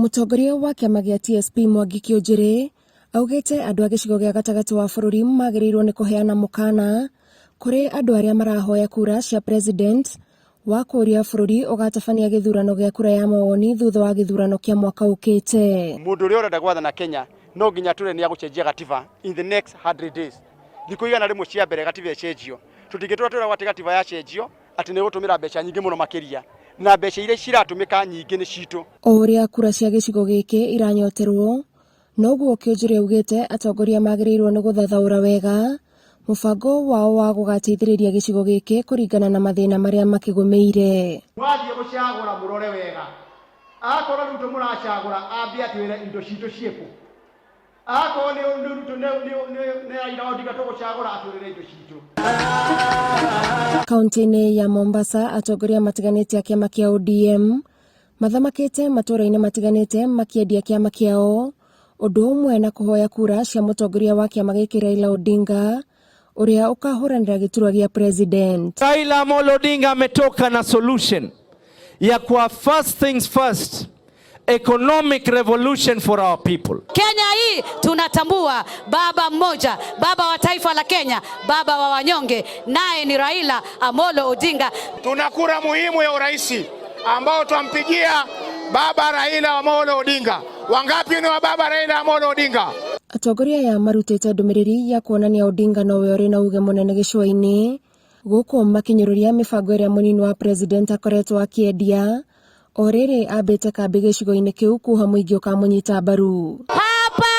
Mũtongoria wa kĩama gĩa TSP Mwangi Kĩũnjĩrĩ augĩte andũ a gĩcigo gĩa gatagatĩ wa bũrũri magĩrĩirwo nĩ kũheana mũkana kũrĩ andũ arĩa marahoya kura cia president wa kũũria bũrũri ũgatabania gĩthurano gĩa kura ya mawoni thutha wa gĩthurano kĩa mwaka ũkĩte. Mũndũ ũrĩa ũrenda gwathana Kenya no nginya atwĩre nĩ agũcenjia gatiba in the next 100 days. Thikũ 100 cia mbere gatiba ĩcenjio. Tũtingĩtũra twĩragwo atĩ gatiba yacenjio atĩ nĩ gũtũmĩra mbeca nyingĩ mũno makĩria na mbeca iria ciratũmĩka nyingĩ nĩ citũ. O ũrĩa kura cia gĩcigo gĩkĩ iranyoterwo, noguo Kĩũnjũrĩ augĩte atongoria magĩrĩirwo nĩ gũthathaũra wega mũbango wao wa gũgateithĩrĩria gĩcigo gĩkĩ kũringana na mathĩna marĩa makĩgũmĩire. Mwathiĩ gũcagũra mũrore wega, akorwo Ruto mũracagũra ambe atwĩre indo citũ ciĩkũ. Akorwo nĩ nĩ Ruto nĩ nĩ nĩ nĩ Raila Odinga tũgũcagũra atwĩrĩre indo citũ. Kaunti-inĩ ya Mombasa, atongoria matiganĩte a kĩama kĩa ODM mathamakĩte matũũra-inĩ matiganĩte makĩendia kĩama kĩao, ũndũ ũmwe na kũhoya kura cia mũtongoria wa kĩama gĩkĩ Raila Odinga ũrĩa ũkahũranĩra gĩturwa gĩa president. Raila Amolo Odinga ametoka na solution ya kwa first things first economic revolution for our people. Kenya hii tunatambua baba mmoja, baba wa taifa la Kenya, baba wa wanyonge, naye ni Raila Amolo Odinga. Tuna kura muhimu ya uraisi ambao twampigia baba Raila Amolo Odinga. Wangapi ni wa baba Raila Amolo Odinga? Atongoria aya marutĩte ndũmĩrĩri ya kuonania Odinga nowe ũrĩ na uge mũnene gĩcũa-inĩ gũkũ makĩnyũrũria mĩbango ĩrĩa mũnini wa president akoretwo akĩendia o rĩrĩ ambĩte kambĩ gĩcigo-inĩ kĩu kuha mũingĩ ũkamũnyita mbaru. Hapa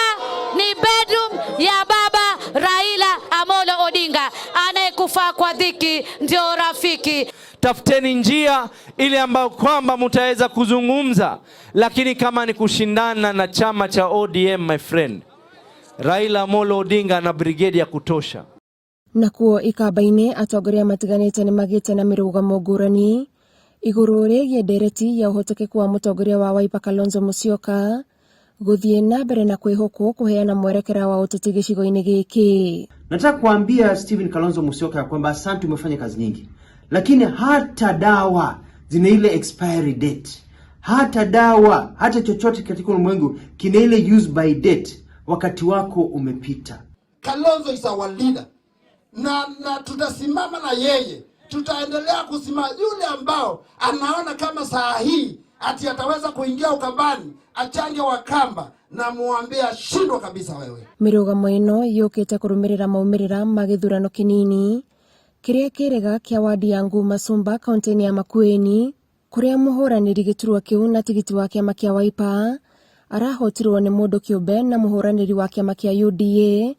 ni bedroom ya baba Raila Amolo Odinga, anayekufaa kwa dhiki ndio rafiki. Tafuteni njia ile ambayo kwamba mtaweza kuzungumza, lakini kama ni kushindana na chama cha ODM, my friend, Raila Amolo Odinga na brigade ya kutosha. Nakuo ikamba-inĩ atongoria matiganĩte nĩ magĩte na mĩrũgamo ngũrani igũrũ rĩgiĩ ndereti ya ũhotekeku wa mũtongoria wa Wiper Kalonzo Musyoka gũthiĩ na mbere na kwĩhokwo kũheana mwerekera wa ũteti gĩcigo-inĩ gĩkĩ. Nataka kuambia Stephen Kalonzo Musyoka ya kwamba asante, umefanya kazi nyingi, lakini hata dawa zina ile expiry date. Hata dawa, hata chochote katika ulimwengu kina ile use by date. Wakati wako umepita. Kalonzo is our leader na tutasimama na yeye, tutaendelea kusimama. Yule ambao anaona kama saa hii ati ataweza kuingia Ukambani achange Wakamba, na muambia shindwa kabisa wewe. Mĩrũgamo ĩno yũkĩte kũrũmĩrĩra maumĩrĩra ma gĩthurano kĩnini kĩrĩa kĩrĩga kĩa wadi ya Nguma Sumba kaunti-inĩ ya Makueni kũrĩa mũhũranĩri gĩturwa kĩu na tigiti wa kĩama kĩa Wiper arahotirwo nĩ mũndũ kĩũmbe na mũhũranĩri wa kĩama kĩa UDA,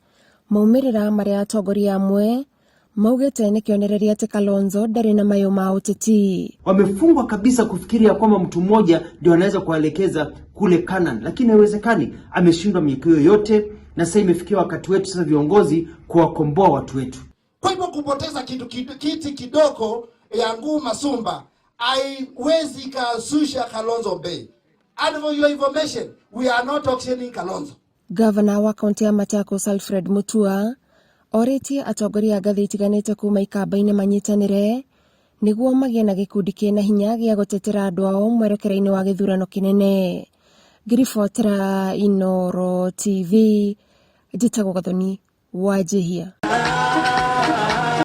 maumĩrĩra marĩa atongoria amwe maugĩte nĩ kĩonereria atĩ Kalonzo ndarĩ na mayũ ma ũteti. Wamefungwa kabisa kufikiria kwamba mtu mmoja ndio anaweza kuwaelekeza kule Canaan, lakini haiwezekani. Ameshindwa miaka hiyo yote, na sasa imefikia wakati wetu sasa viongozi kuwakomboa watu wetu. Kwa hivyo kupoteza kitu, kitu, kiti kidogo ya Nguma Sumba haiwezi ikashusha Kalonzo bei. And for your information, we are not auctioning Kalonzo. Gavana wa kaunti ya Machakos Alfred Mutua orĩtie atongoria a ngathĩ itiganĩte kuma ikamba-inĩ manyitanĩre nĩguo magĩe na gĩkundi kĩna hinya gĩa gũtetera andũ ao mwerekera-inĩ wa gĩthurano kĩnene. Ngiribotera Inooro TV, njĩtagwo Gathoni Wanjihia.